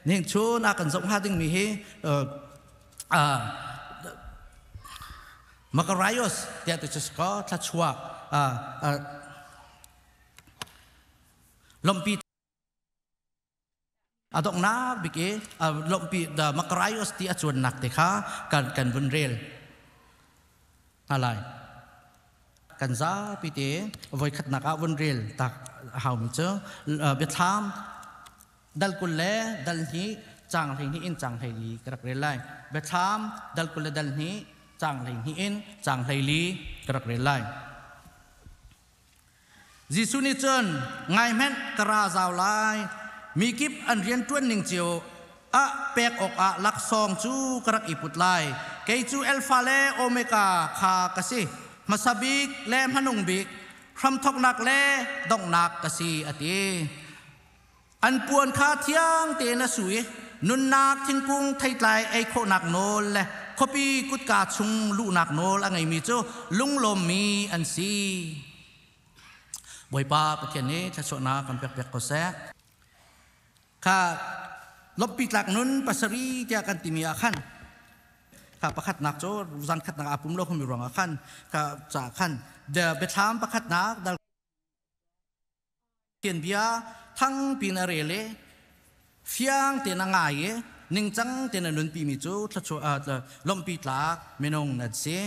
Ning chun a kan zoh hnga ding mi hi Makaraios tiah ti cu ko thlachuak lompi a donghnak bik i lompi the Makaraios ti a cuannak te kha kan kan vun rel hna lai. Kan zapi te voikhatnak ah vun rel tak haumi cu biathlam dal 20 le dal 2 cang 12 in cang 14 ka rak rel lai. Biathlam dal 20 le dal 2 cang 12 in cang 14 ka rak rel lai. Jesuh nih cun, ngai hmanh, ka ra zau lai. Mi kip an rianṭuan ning cio ah pek awkah laksawng cu ka rak i put lai. Kei cu Alpha le Omega kha ka si, hmasa bik le hmanung bik, hramthawknak le donghnak ka si, a ti. An puan kha thiang tein a su i nunnak thingkung theitlai ei khawhnak nawl le khuapi kutka chung luhnak nawl a ngeimi cu lunglawmmi an si. Bawipa Pathian nih thluachuahnak kan pek piak ko seh. Kha lawmhpi tlak nun pasarih tiah kan timi ah khan kha pakhatnak cu zan khatnak aa pum lo khomi ruangah khan kha ca khan biathlam pakhatnak dal Pathian bia thang pin a rel i fiang tein a ngai i ningcang tein a nunpimi cu thluachuah lawmhpi tlak minung nan si.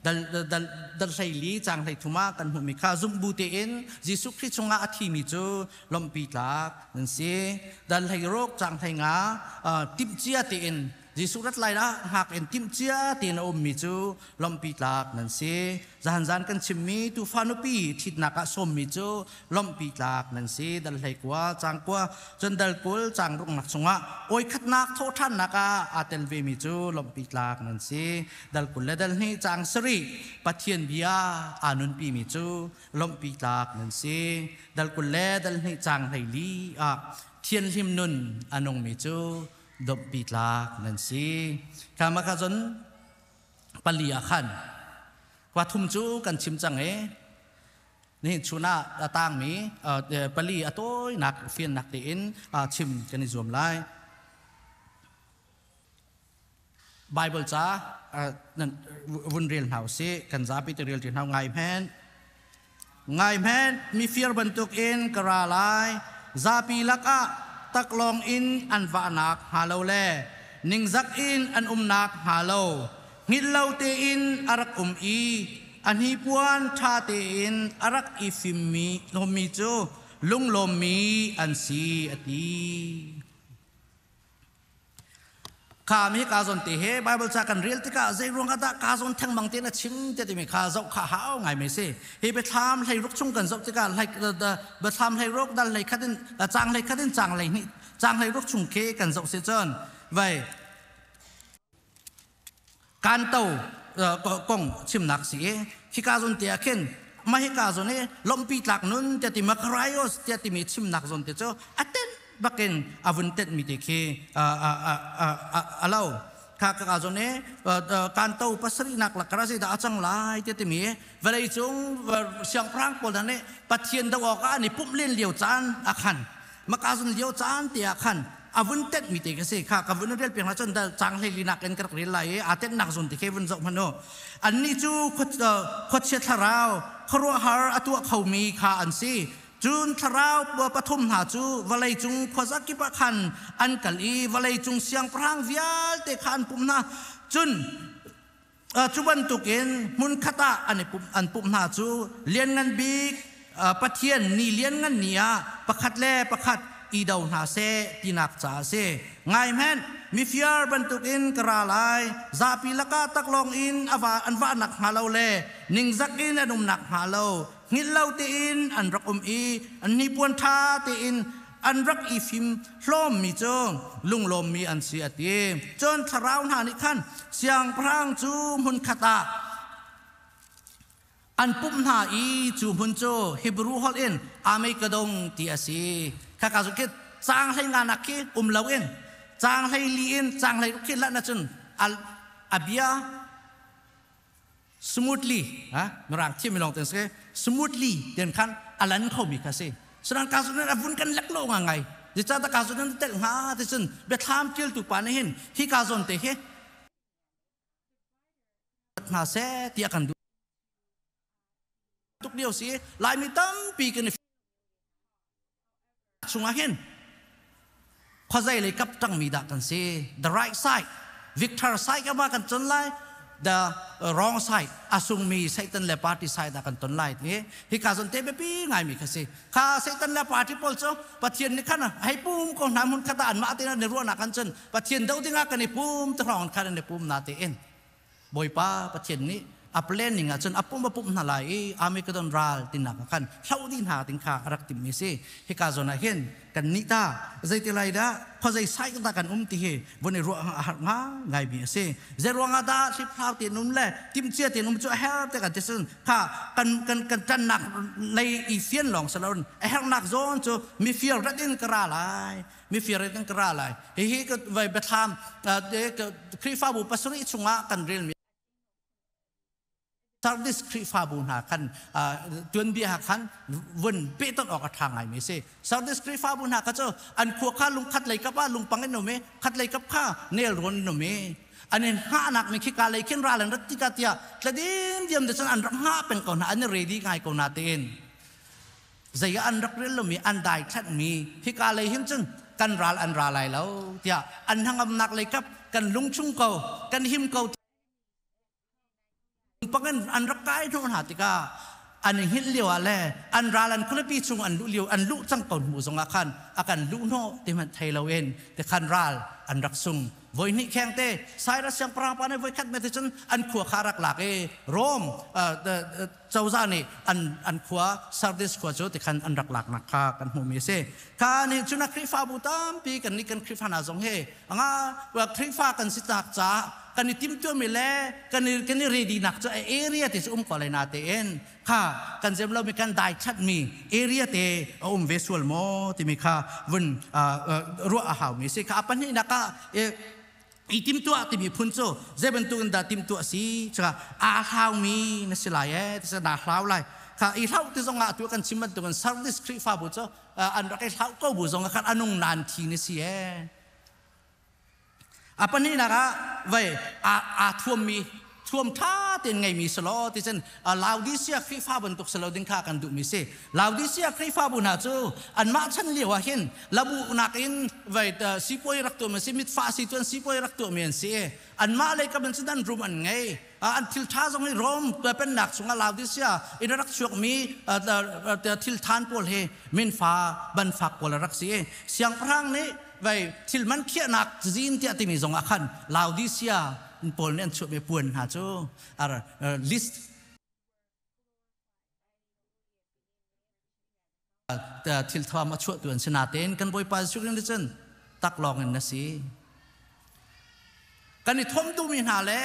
Dal dal dal 14 cang 33 ah kan hmuhmi kha zumhbu tein Jesuh Khrih chungah a thimi cu lawmhpi tlak nan si. Dal 16 cang 15 timhcia tein Jesuh rat lai ah hngak in timhcia tein a ummi cu lawmhpi tlak nan si. Zahan zan kan chimmi tuufa nupi ṭhitnak ah sawmmi cu lawmhpi tlak nan si. Dal 19 cang 9 cun dal 20 cang ruknak chungah oi khatnak thawhṭhannak ah aa tel vemi cu lawmhpi tlak nan si. Dal 20 le dal 2 cang 7 Pathian bia aa nunpimi cu lawmhpi tlak nan si. Dal 20 le dal 2 cang 14 ah thianhlim nun a nungmi cu domhpi tlak nan si. Kha mah kha cun pali ah khan khua thum cu kan chim cang i nihin chun ah a tangmi pali a tawinak fiannak tein chim kan i zuam lai. Bible ca vun rel hna usih. Kan zapi te rel ti hna ngai hmenh. Ngai hmenh, mifir bantukin ka ra lai. Zapi lakah taklawng in an vahnak hnga lo le ningzak in an umnak hnga lo hngilh lo tein a rak um i a hnipuan ṭha tein a rak i fimmi hlawmmi cu lunglawmmi an si, a ti. Kha mi ka zawn te he Bible ca kan rel tikah zei ruang ah dah ka zawn thengmang tein a chim te timi kha zoh kha hau ngai mai si. Hi biathlam 16 chung kan zoh tikah hlei biathlam 16 dal 11 in cang 11 in cang 12 cang 16 chung khi kan zoh si cun vai kanto kong chimnak si i hika zawn te ah khin mah hika zawn i lawmhpi tlak nun tiah ti makarios tiah timi chimnak zawn te cu a tenh bakin a vun tenhmi te khi a lo. Kha ka zawn i kanto pasarihnak lakar ah zeidah a cang lai tiah timi vawlei cung siangpahrang pawl hna nih Pathian doh awkah an i pumh len lio caan ah khan maka zun lio caan te ah khan a vun tenh mi te ka si. Kha ka vun rel piak na cun cang 14 nak in ka rak rel lai i aa tenhnak zun ti khi vun zoh hmanh u. Annih cu khuachia thlarau khuaruahhar a tuah khomi kha an si. Cun thlarau pathum hna cu vawlei cung khuazakip ah khan an kal i vawlei cung siangpahrang vialte kha an pumh hna. Cun cu bantukin hmunkhat ah an i pumh an pumh hna cu Lianngan Bik Pathian ni lianngan ni ah pakhat le pakhat i do hna seh tinak caah a si. Ngai hmanh, mifir bantukin ka ra lai. Zapi lakah taklawng in a va an vahnak hnga lo le ningzak in an umnak hnga lo hngilh lo tein an rak um i an hnipuan ṭha tein an rak i fim hlawmmi cu lunglawmmi an si, a ti. Cun thlarau hna nih khan siangpahrang cu hmunkhat ah an pumh hna i cu hmun cu Hebrew holh in Armageddon ti a si. Khaka cu khi caang 15 nak khi um loin caang 14 in caang 16 khi lanh ahcun a bia smoothly ha mirang thiam mi lawng ten si smoothly ten khan alan khomi kha si. Sedang ka a vun kan lek lo ngai. Zeicahtiah ka zawn in telh hnga ti cun biathlam ṭialtu pa nih hin hi ka zawn te hi hna seh tiah kan duh tuk lio si. Laimi tampi kan i chungah hin khuazei lei kap ṭangmi dah kan si? The right side, victor side ka ma kan ton lai, the wrong side, a sungmi Satan le party side ah kan ton lai ti hi ka zon te biapi ngaimi kha si. Kha Satan le party pawl cu Pathian nih khan hei pum ko hna, hmun khat ah anmah tein an i ruahnak kan cun Pathian do dingah kan i pum ti hrawng khan an i pum na tein Bawipa Pathian nih a planning ah cun a pum a pumh hna lai i Armageddon ral tinak ah khan hloh dih hna ding kha a rak timhmi a si. Hika zawn ah hin kan nih ta zeiti lai dah khuazei sai dah kan um ti hi vun i ruah a har ngaingaimi a si. Zei ruangah dah hliphlau tein um le timhcia tein um cu a herh ti kan ti cun kha kan kan kan ṭannak lei i fian lawng si loin a herhnak zawn cu mifir rat in ka ra lai, mifir in ka ra lai. Hihi vai biathlam Khrihfabu pasarih chungah kan relmi Sardis Khrihfabu hna khan tuanbia khan vun pehtonh awk a ṭha ngaimi a si. Sardis Khrihfabu hna kha cu an khua kha lung khat lei kap ah lungpang in um i khat lei kap kha nelrawn in um i an in hngahnak nih khika lei khin ral an rat tikah tiah tladin diam te cun an rak hngah peng ko hna, an i ready ngai ko na tein. Zei ah an rak rel lomi, an daithlanhmi, hika lei hin cun kan ral an ra lai lo tiah an hnangamnak lei kap kan lungchung ko, kan him ko pangin an rak kai hnawh hna tikah an i hngilh lio ah le an ral an khualipi chung an luh lio, an luh cang ko hnu zongah khan a kan luh hnawh ti hmanh thei loin ti khan ral an rak sung. Voi hnih kheng te Cyrus siangpahrang pa nih voi khat me te cun an khua kha rak lak i Rome cozah nih an khua Sardis khua cu tikhan an rak laknak kha kan hmuhmi a si. Kha nih cun a Khrihfabu tampi kan nih kan Khrihfa hna zong hi anga Khrihfa kan si tak caah kan i timtuahmi le kan i ready nak cu area te cu um ko lai na tein kha kan zem lomi, kan daithlatmi area te a um ve sual maw timi kha vun ruah a haumi si. Kha a pahnihnak ah i timtuah timi phun cu zei bantuk in dah timtuah si? Caka aa hlaumi na si lai e ti naa hlau lai. Kha i hlau ti zong ah tu kan chim bantuk in Sardis Khrihfabu cu an rak i hlau ko bu zong ah khan anung nan thi ni si e. A pahnihnak ah vei aa thuammi, thuam ṭha tein ngeimi si law ti cun Laodicea Khrihfa bantuk si lo ding kha kan duhmi si. Laodicea Khrihfabu hna cu anmah chan lio ah hin labu nakin vei sipuai rak tuahmi si, mitfah si cu an sipuai rak tuahmi an si. Anmah lei kam in cun an rum, an ngei. An thil ṭha zong hi Rome pennak chungah Laodicea in a rak chuakmi thil than pawl hi minfa banfak pawl a rak si. Siangpahrang nih vei thil man khiahnak cazin tiah timi zong ah khan Laodicea pawl nih an chuahmi puan hna cu ar list thil thawm a chuahtu an si. Natein kan Bawipa Jesuh Khrih cun taklawng in na si, kan i thom duhmi hna le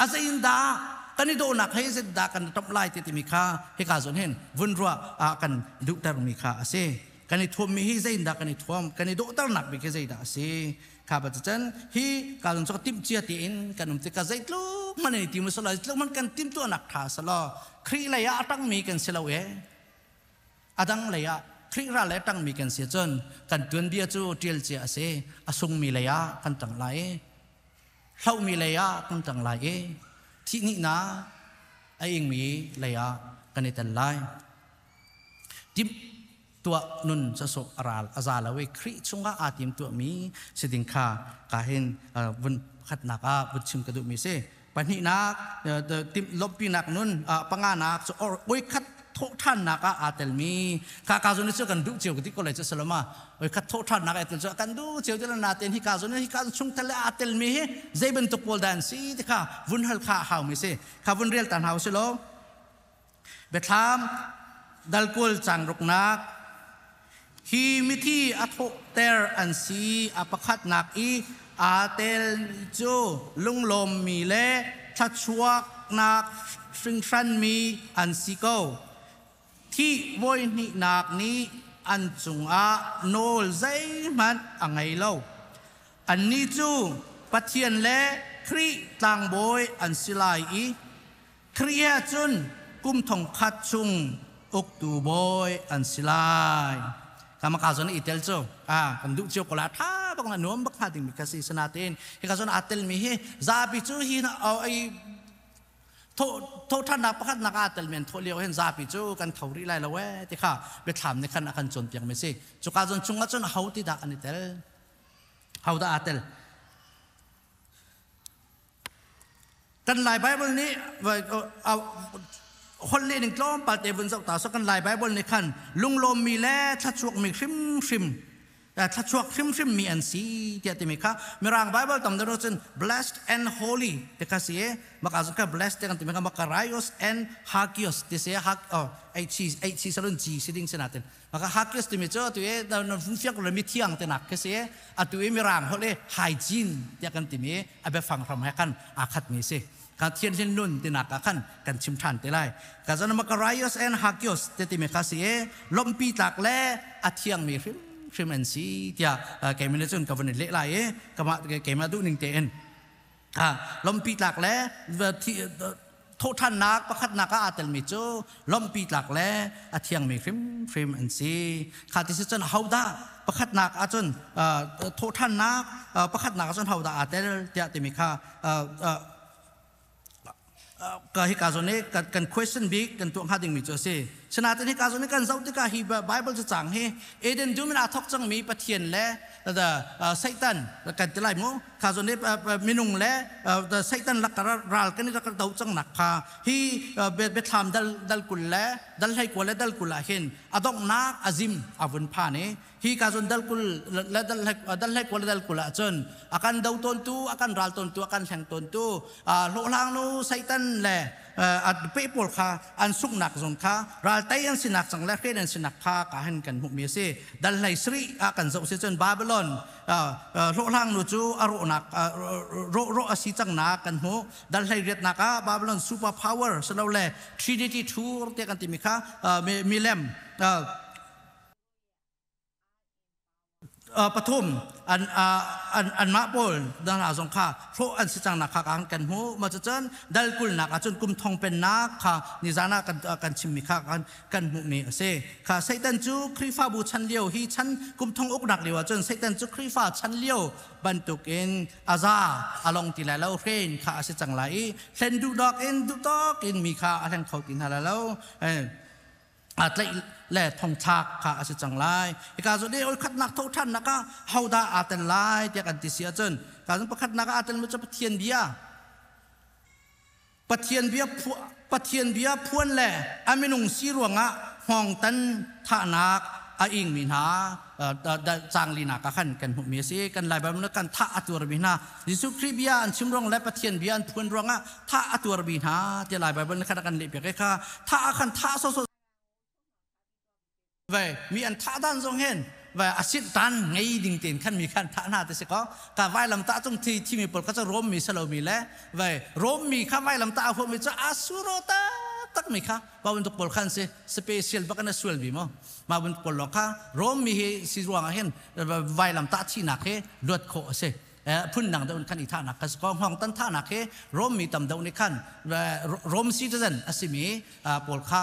a zei in dah kan i dawhnak hei zei dah kan ṭamh lai ti timi kha hika zawn hin vun ruah ah kan duhtermi kha a si. Kan i thuammi hi zei in dah kan i thuam, kan i dawhternak bik hi zeidah a si? Kha ba cun hi ka zon cu timh cia tiin kan um tikah zeitluk hmanh in i tim selaw, zeitluk hmanh kan timhtuahnak ṭha selaw, Khrih lei ah a ṭangmi kan si lo e, a dang lei ah Khrih ral le ṭangmi kan si cun kan tuanbia cu ṭial cia a si. A sungmi lei ah kan ṭang lai, hlohmi lei ah kan ṭang lai i thihnih-nak a ingmi lei ah kan i tel lai. Timh tuah nun sawsawh a ral a za lo i Khrih chungah aa tim tuahmi si ding kha ka hin vun pakhatnak ah vun chim ka duhmi si. Pahnihnak, timh lawmhpinak nun. Panganak cu voikhat thawhṭhannak ah aa telmi kha ka zawn cu kan duh cio ka ti ko lai cu salama. Voikhat thawhṭhannak ah tel cu kan duh cio ti natein hi ka zawn hi ka chung tel aa telmi hi zei bantuk pawl dah an si ti kha vun hal kha a haumi si. Kha vun rel ta hna usih law. Biathlam dalkul cang ruknak. Hi mithi a thawhter an si a pakhatnak i aa telmi cu lunglawmmi le thluachuaknak hringhranmi an si ko. Thih voi hnihnak nih an cungah nawl zeihmanh a ngei lo. Annih cu Pathian le Khrih tlangbawi an si lai i Khrih he cun kum thong khat chung uktu bawi an si lai. Ka maka zon i tel cu a kan duh cio ko la tha bak na nuam bak hnga ding mi kha si sanatin hi ka zon aa tel mi hi zapi cu hi ai thawhthannak pakhat nak aa tel men thawh lio hin zapi cu kan tho rih lai lo e ti kha biathlam nih khan a kan cawnpiak mi si. Cuka zon chungah cun ho ti dah an i tel? Ho dah aa tel? Kan Lai Bible nih holh leh ning tlawmpal te vun zoh ta so kan Lai Bible nih khan lunglawmmi le thlachuakmi hrimhrim thlachuak hrimhrim mi an si tiah timi kha Mirang Bible tam deuh cun blessed and holy ti kha si maka zong kha blessed kan timi kha makaraios and hagios ti si hak oh h h salun g si ding sinatin maka hagios timi cu tu e na vun fiang ko mi thiang te nak khi si atu i mirang holh i hygiene tiah kan timi a biafang hram he khan aa khat mi si ka thian hin nun tinak ah khan kan chim ṭhan te lai. Ka zan makaraios and hagios te timi kha si e lompi tlak le a thiang mi hrim hrim an si tiah keimah nih cun ka vun i leh lai i kama keimah duh ning tein lompi tlak le thawhṭhannak pakhatnak ah aa telmi cu lawmhpi tlak le a thiangmi hrimhrim an si. Kha ti si cun hodah pakhatnak ahcun thawhṭhannak pakhatnak ahcun hodah aa tel tiah timi kha ka hika zawn i kan question bik kan tuah hnga dingmi cu a si. Sinain hika zawn i kan zoh tikah hi Bible cacang hi Eden dum in aa thawk cangmi Pathian le Satan kan ti lai mu kha zawn i minung le Satan lak ral kan i rak do cang nak kha hi biathlam dal dal 20 le dal 19 le dal 20 ah hin a donghnak azim a vun phan i hi ka zawn dal 20 le dal dal 19 le dal 20 ah cun a kan do tawntu a kan ral tawntu a kan hleng tawntu hlawhhlang nu Satan le pe pawl kha an sunghnak zong kha raltei an sinak cang le hren an sinak kha ka han kan hmuhmi a si. Dal 17 ah kan zoh si cun Babylon hlawhhlang nu cu a rawhnak rawh rawh a si cangnak kan hmuh. Dal 18 nak ah Babylon super power silole Trinity Tour te kan timi kha milem Pathum an an anmah pawl hna zong kha hrawh an si cang nak kha kan hmuh. Mah cucun dal 20 nak ahcun kum thong pennak kha nizan ah kan kan chimmi kha kan kan hmuhmi a si. Kha Satan cu Khrihfabu chan lio hi chan kum thong uknak lio ahcun Satan cu Khrihfa chan lio bantukin a za a long ti lai lo, hren kha a si cang lai i hlen duh dawk in duh tawk in mi kha a hleng kho ti hna lai lo. Tlaih le thongthlak kha a si cang lai. Hika zawn i oi khatnak tho ṭhannak ah hodah aa tel lai tiah kan ti si ahcun ka zon pakhatnak ah aa telmi cu Pathian bia. Pathian bia Pathian bia phuan le a minung si ruangah hngawngtan thahnak a ingmi hna cang linak ah khan kan hmuhmi a si. Kan Lai Bible kan thah a tuarmi hna Jesuh Khrih bia an chim ruang le Pathian bia an phuan ruangah thah a tuarmi hna tiah Lai Bible nih khan a kan lehpiak i kha thah ah khan thah sawsawh ve mi an thah dan zong hin ve a sit tan ngei ding ten khan mi khan thah hna te si ko ka vailam ta cung thi thi mi pawl kha cu Rom mi salo mi le ve Rom mi kha vailam ta a huam mi cu asuro ta tak mi kha pa bantuk pawl khan si special bak an sual mi mo ma bantuk pawl lo kha Rom mi hi si ruang ah hin vailam ta thinak hi luat khawh a si. Phun dang deuh in khan i thahnak kha si ko. Hngawng tan thahnak hi Rom mi tam deuh nih khan Rom citizen a simi pawl kha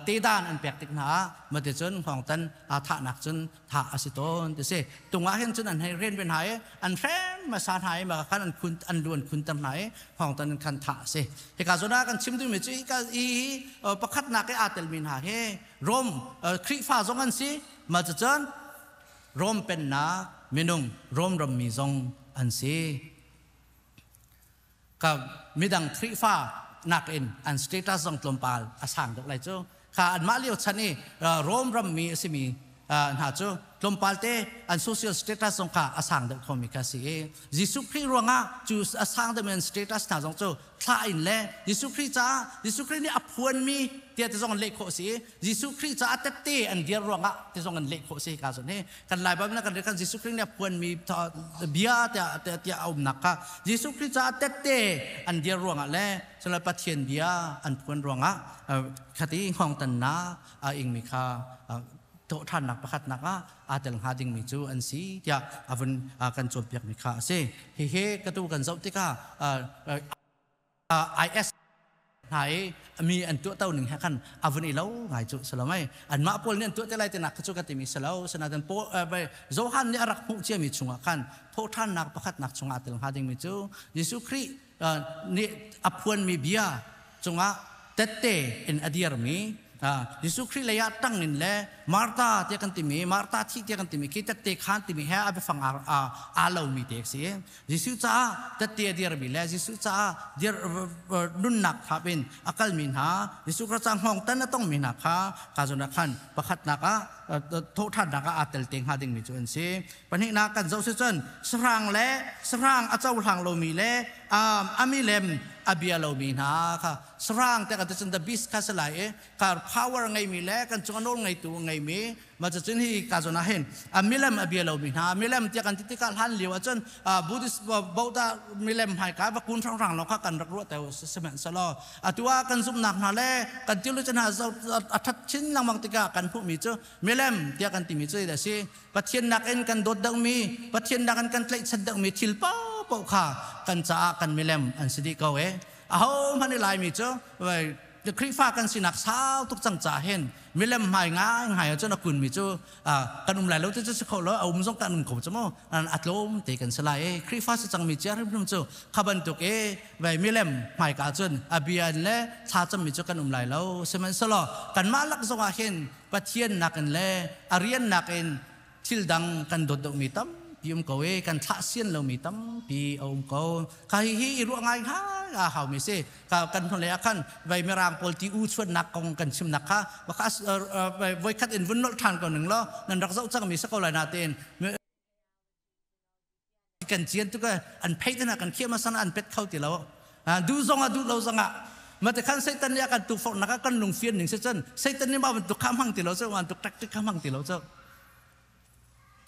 tedan an pek tik hna ah mate cun hngawng tan thahnak cun thah a si tawn ti si. Tung ah hin cun an hei hren ve hna i an hrem hmasa hna i maka khan an khun an lu an khun ter hna i hngawng tan in khan thah a si. Hika zawn ah kan chim duhmi cu hika i pakhatnak i aa telmi hna hi Rom Khrihfa zong an si ma cucun Rom pennak minung Rom rammi zong an si. Ka midang Khrihfa nakin an status zong tlawmpal a sang deuh lai cu. Kha anmah lio chan i Rom rammi a simi hna cu tlawmpal te an social status zong kha a sang deuh khomi kha si i Jesuh Khrih ruangah cu a sang deuhmi an status hna zong cu thlah in le Jesuh Khrih caah Jesuh Khrih nih a phuanmi tiah ti zong leh khawh a si i Jesuh Khrih caah tette an dir ruangah ti zong an leh khawh a si ka zawn hi kan Lai Bible kan kan Jesuh Khrih nih a phuanmi bia tiah tiah a umnak kha Jesuh Khrih caah tette an dir ruangah le cun Pathian bia an phuan ruangah khati hngawng tannak a ingmi kha thawhṭhannak pakhatnak ah aa tel hnga dingmi cu an si tiah a vun kan cawnpiakmi kha a si. Hihi ka tu kan zoh tikah IS Hna i mi an tuah to ning he khan a vun i lo ngai cu salomai anmah pawl nih an tuah te lai tinak kha cu ka timi salo. Sinain Johan nih a rak hmuh ciami chungah khan thawhṭhannak pakhatnak chungah tel hnga dingmi cu Jesuh Khrih nih a phuanmi bia cungah tette in a dirmi, Jesuh Khrih lei ah ṭang in le Martha tiah kan timi, Martha thih tiah kan timi khi tette khan timi he a biafang aa lomi te a si. Jesuh caah tette a dirmi le Jesuh caah dir nunnak thap in a kalmi hna, Jesuh Khrih caah hngawng tan a tongmi hna kha ka zawn ah khan pakhatnak ah thawhṭhannak ah aa tel te hnga dingmi cu an si. Pahnihnak kan zoh si cun sahrang le sahrang a cohlang lomi le a milem a bia lomi hna kha. Sahrang te kan ti cun the beast kha si lai i ka power ngeimi le kan cung a nawl ngeitu ngeimi ma cun hi ka zawn ah hin a milem a bia lomi hna. Milem tiah kan ti tikah hlan lio ahcun Buddhist Buddha milem hmaika va kun hrang lo kha kan rak ruah teo. Sihmanhsehlaw atu ah kan zumhnak hna le kan theology hna a that chin lengmang tikah kan hmuhmi cu milem tiah kan timi cu a si Pathian nakin kan dawt deuhmi, Pathian nakin kan tlaihchan deuhmi thil paohpaoh kha kan caah kan milem an si dih ko e. Aho hmanh i Laimi cu Khrihfa kan sinak sau tuk cang ca hin milem hmai ngai ngai ahcun a kunmi cu kan um lai lo ti cu si kho lo, a um zong kan um kho cu mu, a tlawm te kan si lai e. Khrihfa si cangmi cia hrimhrim cu kha bantuk e vai milem hmaika cun a bia in le thlacammi cu kan um lai lo. Sihmanhsehlaw kanmah lak zong ah hin Pathian nakin le a rian nakin thil dang kan dawt deuhmi tampi um ko i kan thlah sian lomi tampi a um ko. Kha hi hi i ruah ngai ngai a haumi si. Ka kan hnulei ah khan vai mirang pawl ti u chuannak kong kan chimnak kha voikhat in vun nolh ṭhan ko ning law nan rak zoh cangmi si ko lai na tein kan cian tuk an phei te hna kan khiam asan an pet kho ti lo. Du zong ah duh lo zong ah mate khan Satan nih a kan tukforhnak ah kan lungfian ning si cun Satan nih mah bantuk kha hmang ti lo cu, bantuk tactic kha hmang ti lo cu.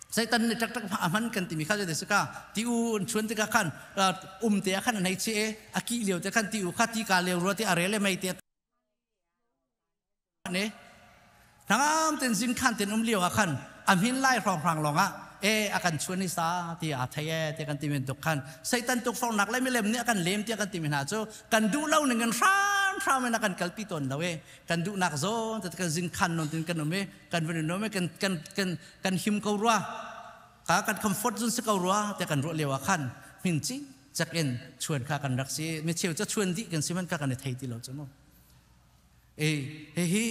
Satan nih tactic a hman kan timi kha zei ka ti u an chuan tikah khan um te ah khan an hei che a ki lio te khan ti u kha ti ka leo rua ti a rel le mei te ne hnangam ten zin khan ten um lio ah khan a hmin lai hrawng hrang lawng ah e a kan chuan ni sa ti a thei e te kan ti men tuk khan Satan tuk fornak le milem nih a kan lem tiah kan ti mi hna cu kan duh lo ning in hram hram in a kan kalpi tawn lo e. Kan duhnak zawn te kan zin khan non tin kan um i kan vun um i kan kan kan kan him ko rua ka kan comfort zone si ko rua te kan ruah lio ah khan hmin chi chak in chuan kha kan rak si. Mi cheu cha chuan dih kan si man kha kan i thei ti lo chu mu. E hihi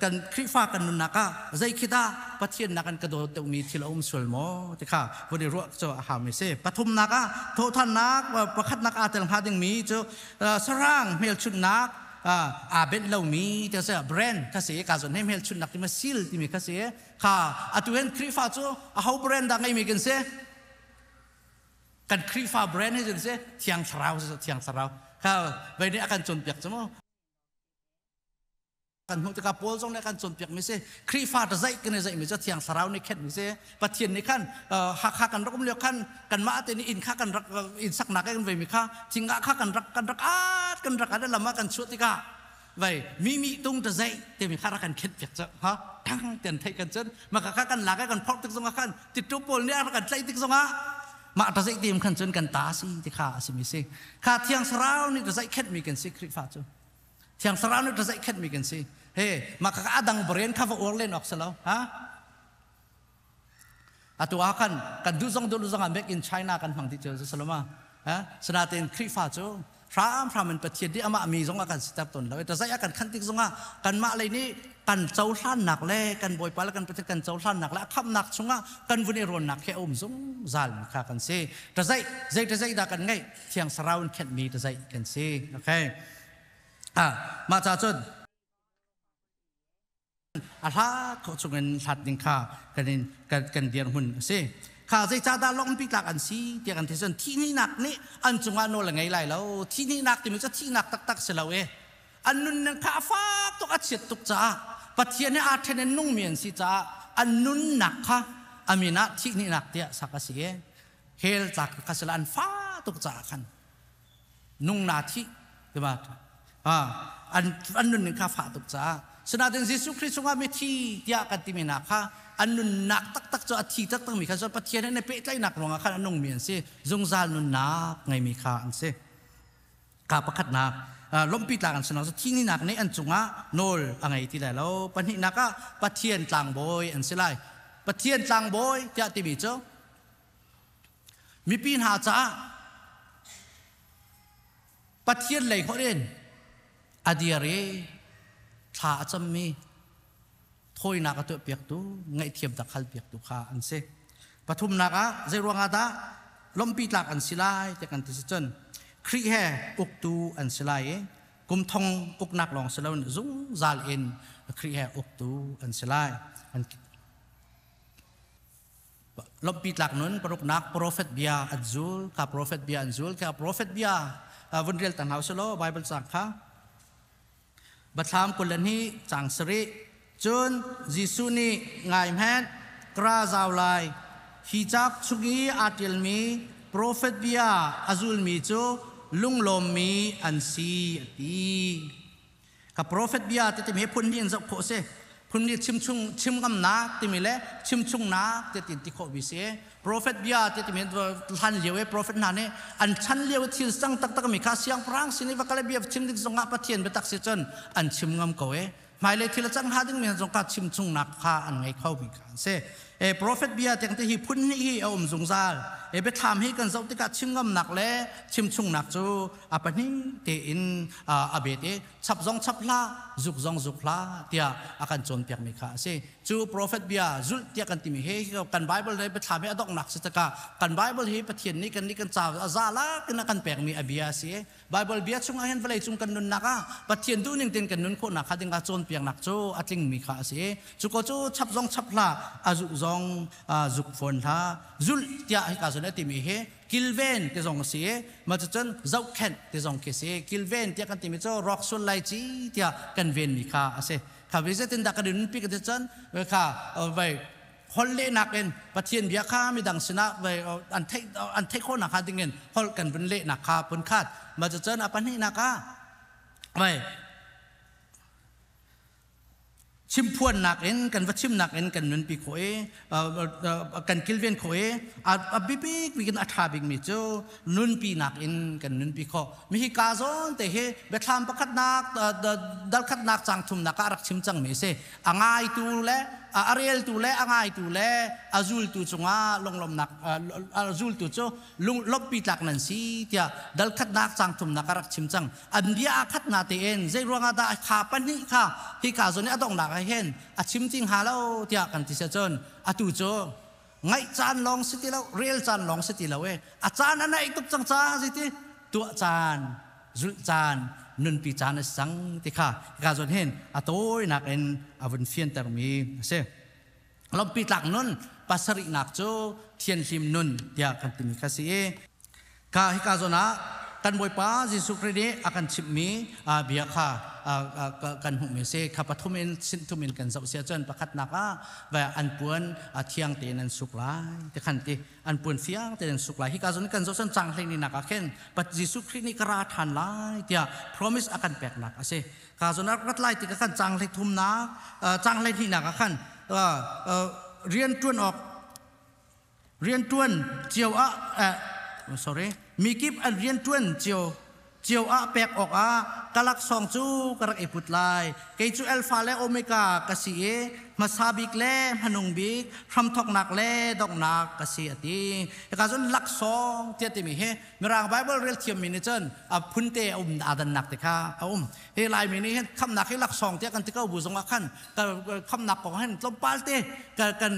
kan Khrihfa kan nunnak ah zei khi dah Pathian nak an ka dawt deuhmi thil a um sual maw ti kha vun i ruah cu a haumi si. Pathumnak ah thawhthannak pakhatnak aa tel hnga dingmi cu sarang hmelchunhnak aa benh lomi ti a si. Brand kha si ka zawn he hmelchunhnak timi seal timi kha si kha. Atu hin Khrihfa cu aho brand dah ngeimi kan si? Kan Khrihfa brand hi si Thiang Thlarau. Thiang Thlarau kha vei nih a kan cawnpiak cu mu. Kan hmuh tikah Paul zong nih kan cawnpiak mi si Khrihfa ta zaih kan i zaih mi cu Thiang Thlarau nih khenh mi si. Pathian nih khan Hakha kan rak um lio khan kanmah te nih inn kha kan rak inn saknak kan vei mi kha thingah kha kan rak kan rak at kan rak at lam ah kan chuah tikah vai mi mi tung ta zaih te mi kha rak kan khenh piak cu ha tang ten thei kan cun maka kha kan lak kan phorh tik zongah khan tittu pawl nih a kan tlaih tik zongah mah ta zaih tim khan cun kan ta si ti kha a si mi si kha. Thiang Thlarau nih ta zaih khenh mi kan si. Khrihfa cu Thiang Thlarau nih ta khenhmi kan si. He mah kha adang brain kha va uar len awk si lo ha. Atu ah khan kan duh zong duh zong ah make in China kan hmang ti cu saloma ha. Sanatin Khrihfa cu hram hram in Pathian nih amah mi zong a kan siter ton lo. Ta zai a kan khan tik zong ah kanmah lei nih kan cohlannak le kan Bawipa le kan Pathian kan cohlannak le a khamnak chungah kan vun i rawnnak he a um zungzal mi kha kan si. Ta zai zei ta zai dah kan ngeih? Thiang Thlarau in khenhmi ta zai kan si. Okay. Mah ca cun a hla khawh chungin hlat ding kha kan in kan dirhmun a si. Kha zeicahdah lawngpi tlak an si tiah kan ti cun thihnak nih an cungah nawl a ngei lai lo. Thihnak timi cu thihnak taktak si lo e. An nunning kha a fak tuk, a chiat tuk caah, Pathian he aa ṭhen in nungmi an si caah an nunnak kha a min ah thihnak tiah sak a si e. Hell tlak kha sila an fa tuk caah khan nung na thih tiba an an nunning kha fah tuk caah. Sinain Jesuh Khrist chungah mithi tiah kan timi hna kha an nunnak taktak cu a thi taktakmi kha cu Pathian he pehtlaihnak ruangah khan a nungmi an si, zungzal nunnak ngeimi kha an si. Ka pakhatnak. Lawmhpi tlak an si lo. Thihnak nih an cungah nawl a ngei ti lai lo. Pahnihnak ah Pathian tlangbawi an si lai. Pathian tlangbawi tiah timi cu mipi hna caah Pathian lei holh in a dir i thla a cammi thawinak a tuahpiaktu ngaihthiam tak halpiaktu kha an si. Pathumnak ah zei ruangah dah lawmhpi tlak an si lai ti kan ti si cun Khrih he uktu an si lai i kum thong uknak lawng si loin zungzal in Khrih he uktu an si lai. An lawmhpi tlak nun paruknak profet bia an zul kha profet bia an zul kha profet bia vun rel ta hna usih Bible cang kha Bathlam 22 cang sarih. Cun Jesuh nih ngai hmanh kra zau lai hi cauk chung i aa ṭialmi profet bia a zulmi cu lunglawmmi an si a ti. Ka profet bia ti timi phun hnih in zoh khawh a si. Phun nih chimchung chim ngamnak timi le chimchungnak ti ti khawh bi si. Profet bia ti timi hlan lio i profet hna nih an chan lio i thil cang taktak mi kha siangpahrang sin i va kal i bia chim ding zongah Pathian biatak si cun an chim ngam ko i hmailei thil a cang hnga ding mi zong kha chim chungnak kha an ngei kho mi kha an si. E profet bia tiang te hi phun hnih hi a um zungzal. E biathlam hi kan zoh tikah chim ngamnak le chim chungnak cu a pahnih tein a bet i chap zong chap hlah zuk zong zuk hlah tiah a kan cawnpiak mi kha a si. Cu profet bia zulh tiah kan timi hi kan Bible le biathlam hi a donghnak si tikah kan Bible hi Pathian nih kan nih kan ca a za lak in a kan pekmi a bia a si. Bible bia chungah hin vawlei cung kan nunnak ah Pathian duhning tein kan nun khawhnak kha ding ah cawnpiaknak cu a tlingmi kha a si. Cu ko cu chap zong chap hlah, a zuh zong zuk fawn hlah. Zulh tiah hika zawn a timi hi kilven ti zong a si i mah cucun zohkhenh ti zong khi a si. Kilven tiah kan timi cu rawk sul lai ci tiah kan venmi kha a si. Kha ve zeitindah kan i nunpi ka ti cun kha vai hol lehnak in Pathian bia kha midang sinah vai an theih an theih khawhnak hnga dingin holh kan vun lehnak kha phun khat mah cucun a pahnihnak ah vai chimphuannak in kan va chimnak in kan nunpi khawh i kan kilven khawh i a biapik bik in a ṭha bikmi cu nunpinak in kan nunpi khawh mi hi ka zawn te hi biathlam pakhatnak dalkhatnak cang thumnak ah rak chim cangmi a si a ngaitu le a reltu le a ngaitu le a zultu cungah lunglawmnak a zultu cu lawmhpi tlak nan si tiah dalkhatnak cang thumnak a rak chim cang an bia a khat na tein zei ruangah dah kha pahnih kha hi ka zawn i a donghnak ah hin a chim ti hnga lo tiah kan ti cun atu cu Ngaih caan lawng si ti lo, rel caan lawng si ti lo e. A caan a naih tuk cang ca zeiti tuah caan, zulh caan, nunpi caan a si cang ti kha hika zawn hin a tawinak in a vun fiantermi a si. Lawmhpi tlak nun pasarihnak cu thianhlim nun tiah kan timi kha si i Kha hika zawn ah kan Bawipa Jesuh Khrih nih a kan chimhmi bia kha kan hmuhmi a si. Kha pathum in sinthum in kan zoh si ahcun pakhatnak ah an puan thiang tein an suk lai ti khan ti an puan fiang tein an suk lai. Hika zawn kan zoh cun cang hlei nak ah khin Jesuh Khrih nih ka ra ṭhan lai tiah promise a kan peknak a si. Ka zawn ah rat lai ti ka khan cang hlei thumnak cang hlei hnihnak ah khan rian ṭuan awk Rianṭuan cio ah sorry mikip an rianṭuan cio cio ah pek awkah ka laksawng cu ka rak i put lai. Kei cu Alpha le Omega ka si i hmasa bik le hmanung bik, hramthawknak le donghnak ka si a ti. Hika cun laksawng tiah timi hi Mirang Bible rel thiammi nih cun a phunte a um aa dannak te kha a um. Hi Laimi nih hin khamnak hi laksawng tiah kan ti ko bu zongah khan khamnak kong hin tlawmpal te kan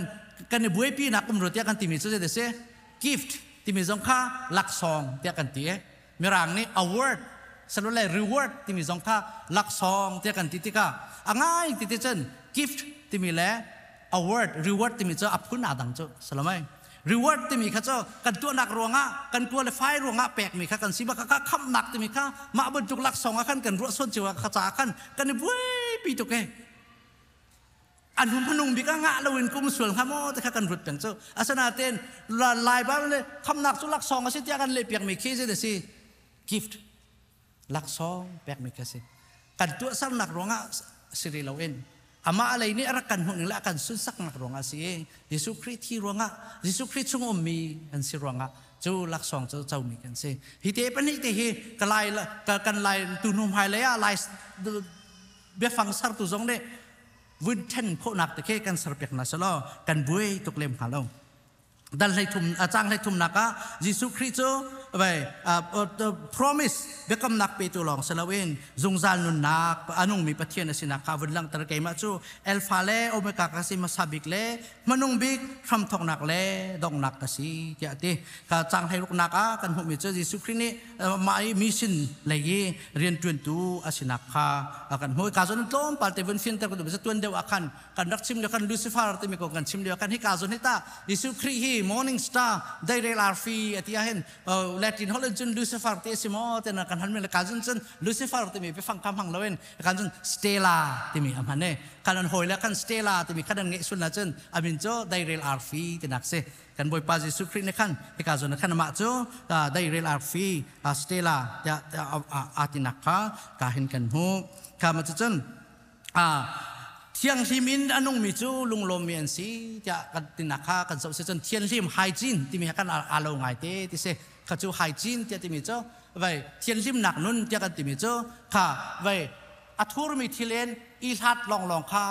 kan i buaipinak um rua tiah kan timi cu zei si gift timi zong kha laksawng tiah kan ti mirang nih award salole reward timi zong kha laksawng tiah kan ti tikah a ngai ti ti cun gift timi le award reward timi cu a phun aa dang cu salamai reward timi kha cu kan tuahnak ruangah kan qualify ruangah pekmi kha kan si bak kha khamnak timi kha mah bantuk laksawng ah khan kan ruah suan cio kha ca khan kan i buaipi tuk e An hmanung bik ah ngah loin kum sual hnga maw ti kha kan rut peng cu. Asinain Lai Bible nih khamnak cu laksawng a si tiah kan lehpiakmi khi zei a si? Gift. Laksawng pekmi khi a si. Kan tuahsernak ruangah si rih loin amah lei nih a rak kan hmuh ning le a kan sunsaknak ruangah a si i Jesuh Khrih thi ruangah Jesuh Khrih chung ummi an si ruangah. Cu laksawng cu comi kan si. Hi te pahnih te hi ka lai kan lai tu hnu hmai lei ah lai biafang sertu zong nih vun ṭhen khawhnak te khi kan serpiak hna selaw kan buai tuk lem hnga lo. Dal hlei thum cang hlei thumnak ah Jesuh Khrih cu vai promise biakamnak petu lawng si loin zungzal nunnak a nungmi Pathian a sinak kha vun langhter. Keimah cu Alpha le Omega ka si, hmasa bik le hmanung bik, hramthawknak le donghnak ka si tiah a ti. Ka cang hlei ruknak ah kan hmuhmi cu Jesuh Khrih nih mah i mission lei i rianṭuantu a sinak kha kan hmuh. Ka zawn tlawmpal te vun fianter ka duh. Tuan deuh ah khan kan rak chim lio kan Lucifer timi kong kan chim lio kan hika zawn hi ta Jesuh Khrih hi morning star deirel arfi a ti ah hin Latin holh in cun Lucifer ti a si maw ti kan han mi ka zun cun Lucifer timi biafang kha hmang loin kan cun Stella timi a hman e. Kan an hawi le kan Stella timi khan an ngeih sul na cun amin cu deirel arfi tinak si. Kan Bawipa Jesuh Khrih nih khan hika zawn khan amah cu deirel arfi Stella tiah a tinak kha ka hin kan hmu. Kha ma cun thianghlim in a nungmi cu lunglawmmi an si tiah kan tinak kha kan zoh si cun thianhlim hygiene timi kan aa lo ngai te ti si. Kha cu hygiene tiah timi cu vai thianhlimnak nun tiah kan timi cu kha vai a thurmi thil in i hlat lawnglawng kha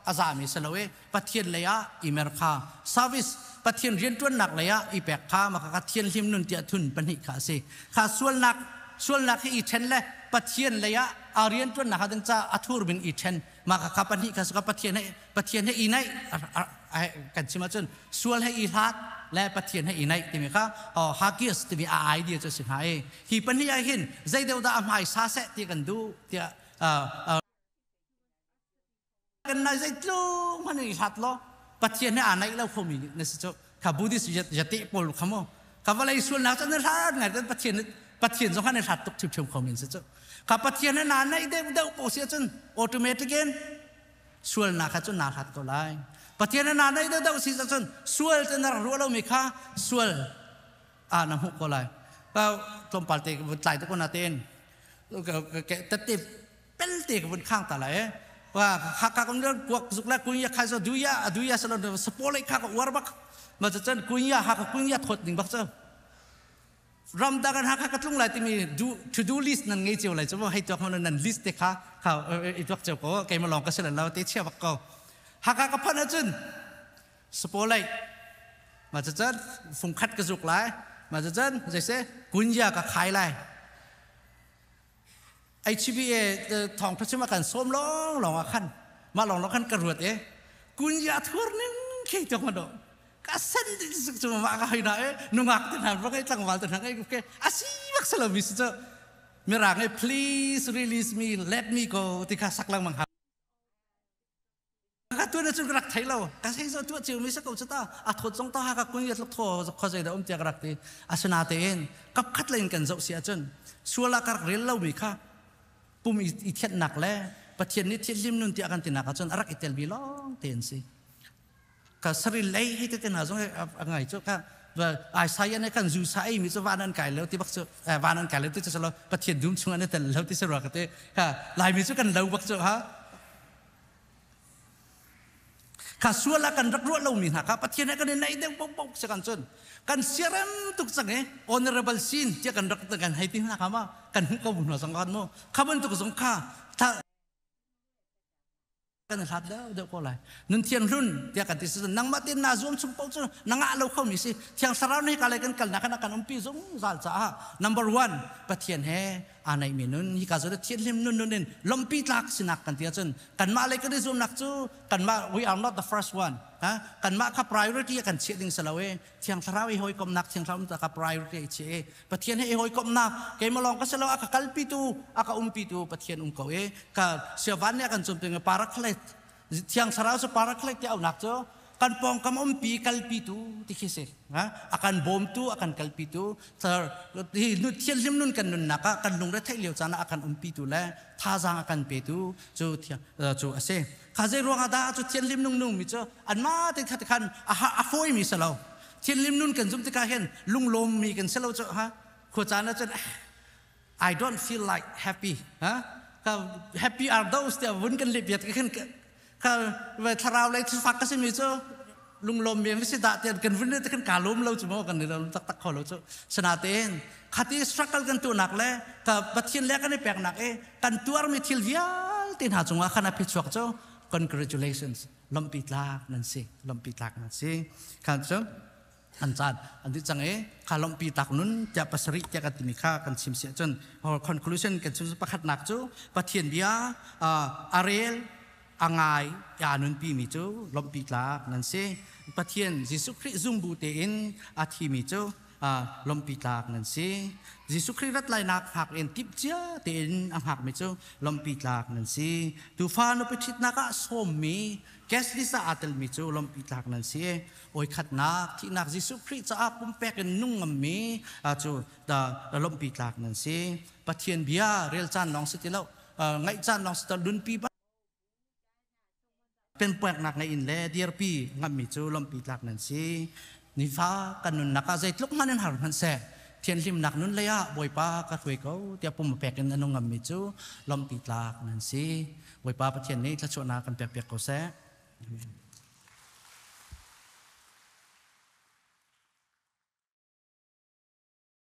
a zami si lo i Pathian lei ah i mer kha service Pathian rianṭuannak lei ah i pek kha maka kha thianhlim nun tiah thun pahnih kha a si. Kha sualnak sualnak hi i ṭhen le Pathian lei ah a rianṭuannak kha ding ca a thur min i ṭhen maka kha pahnih kha suka Pathian he i naih kan chim ahcun sual he i hlat le Pathian he i naih timi kha Hagios timi a idea cu a si hnga i hi pahnih ah hin zei deuh dah a hmaisa seh ti kan duh tiah kan nai zeitluk hmanh in i hlat law Pathian he aa naih lo khomi na si cu. Kha Buddhist yate pawl kha mu ka vawlei sualnak cu na hlat ngai kan Pathian Pathian zong kha na hlat tuk ṭhiamṭhiam khomi si cu. Kha Pathian he naa naih deuh deuh ko si ahcun automatic in sualnak kha cu naa hlat ko lai. Pathian he naa naih deuh deuh si ahcun sual cu na rak ruah lomi kha sual ah na hmuh ko lai. Tlawmpal te tlai te ko na tein tette pelte ka vun khang ta lai wa kha kha kan kuak zuk la kunya khai so duya aduya salo sapole kha ka uar bak ma cha chan kunya ha ka kunya thot ding bak cho ram da kan ha kha ka tlung lai timi do to do list nan ngei cheu lai chu hei tuak mon nan list te kha kha i tuak cheu ko kei ma long ka sel lo te chia bak ko ha ka ka phan achun sapole ma cha chan fung khat ka zuk lai ma cha chan zai se kunya ka khai lai HBA thawngtha chim a kan sawm lawng lawng ah khan mah lawng lawng khan ka ruat e kunya thur ning khi tok ma do ka sen cu ma ka hoi na e nungak te hna bak e tlangval te hna ke ke asi bak salo mi si chu mirang e, "Please release me, let me go," ti kha sak lang mang ha ka tuan cu ka rak thei lo. Ka sei zo tuah cio mi sa ko chu ta a thawt zong ta ha ka kun ya tluk tho kho zei da um tia ka rak ti. Asina tein kap khat lein kan zoh si ahcun suala ka rak rel lo mi kha pum i thiannak le Pathian nih thianhlim nun tiah kan tinak ahcun a rak i tel mi lawng te an si. Ka saril lei hei te te hna zong a ngai cu ka Isaiah nih kan zu sa ei mi cu van an kai lo ti bak cu van an kai lo ti cu lo Pathian dum chung an i tel lo ti si rua ka ti. Ka Laimi cu kan lo bak cu ha. Kha sual ah kan rak ruah lomi hna kha Pathian he kan i naih deuh bok si kan cun kan siarem tuk cang i honorable sin tiah kan rak kan hei ti hna kha ma kan hmuh ko hna zong kan mu kha bantuk zong kha kan hlat deuh deuh ko lai. Nun thiang hlun tiah kan ti si nangmah tin na zuam chung paoh cu na ngah lo kho mi si. Thiang Thlarau nih ka lei kan kalnak kan kan umpi zungzal caah number one Pathian he aa naihmi nun hi ka zawn thianhlim nun nun in lompi tlak sinak kan ti ahcun kanmah lei kan i zuamnak cu kanmah, we are not the first one ha. Kanmah kha priority kan chiah ding si lo e. Thiang Thlarau i hawikomhnak, Thiang Thlarau ka priority i chiah e. Pathian he i hawikomhnak keimah lawng ka si lo, a ka kalpitu, a ka umpitu Pathian um ko e. Ka siavan nih a kan cawnpiak Paraclete, Thiang Thlarau cu Paraclete ti aunak cu kan pawngkam umpi kalpitu ti khi si. A kan bawmtu, a kan kalpitu. Hi thianhlim nun kan nunnak ah kan lungre theih lio caan ah a kan umpitu le thazaang a kan petu cu cu a si. Kha zei ruangah dah cu thianhlim nung nung mi cu anmah te khat khan a fawi mi si lo. Thianhlim nun kan zum tikah hin lunglawm mi kan si lo cu ha. Khua caan ah cun I don't feel like happy ha. Happy are those tiah vun kan leh piat khin ka thlarau lei thilfak ka simi cu. Lunglawm mi si dah tian kan vun te kan ka lawm lo chu mo kan ni lawm tak tak kho lo chu. Sanatein khati struggle kan tu nak le ka Pathian le kan i pek nak e kan tuar mi thil vialte hna cungah khan a phichuak cu congratulations, lawmhpi tlak nan si, lawmhpi tlak nan si. Khan cu an caan an ti cang i kha lawmhpi tak nun tiah pasarih tiah kan timi kha kan chim si ahcun conclusion kan chim pakhatnak cu Pathian bia a rel a ngai a nunpi mi cu lawmhpi tlak nan si. Pathian Jesuh Khrih zumbu tein a thimi cu lawmhpi tlak nan si. Jesuh Khrih rat lainak hngak in timhcia tein a hngakmi cu lawmhpi tlak nan si. Tuufa nupi ṭhitnak ah sawmmi guest list ah aa telmi cu lawmhpi tlak nan si. Oi khatnak thihnak Jesuh Khrih caah pumpek in nung ngammi cu lawmhpi tlak nan si. Pathian bia rel caan lawng si ti lo, ngaih caan lawng si ti lo, nunpi penpuaknak ngei in le dirpi ngammi cu lawmhpi tlak nan si. Nifa kan nunnak ah zeitluk hmanh in har hmanh seh, thianhlimnak nun lei ah Bawipa ka hruai ko tiah pum pek in a nung ngammi cu lawmhpi tlak nan si. Bawipa Pathian nih thluachuahnak kan pekpiak ko seh. Amen.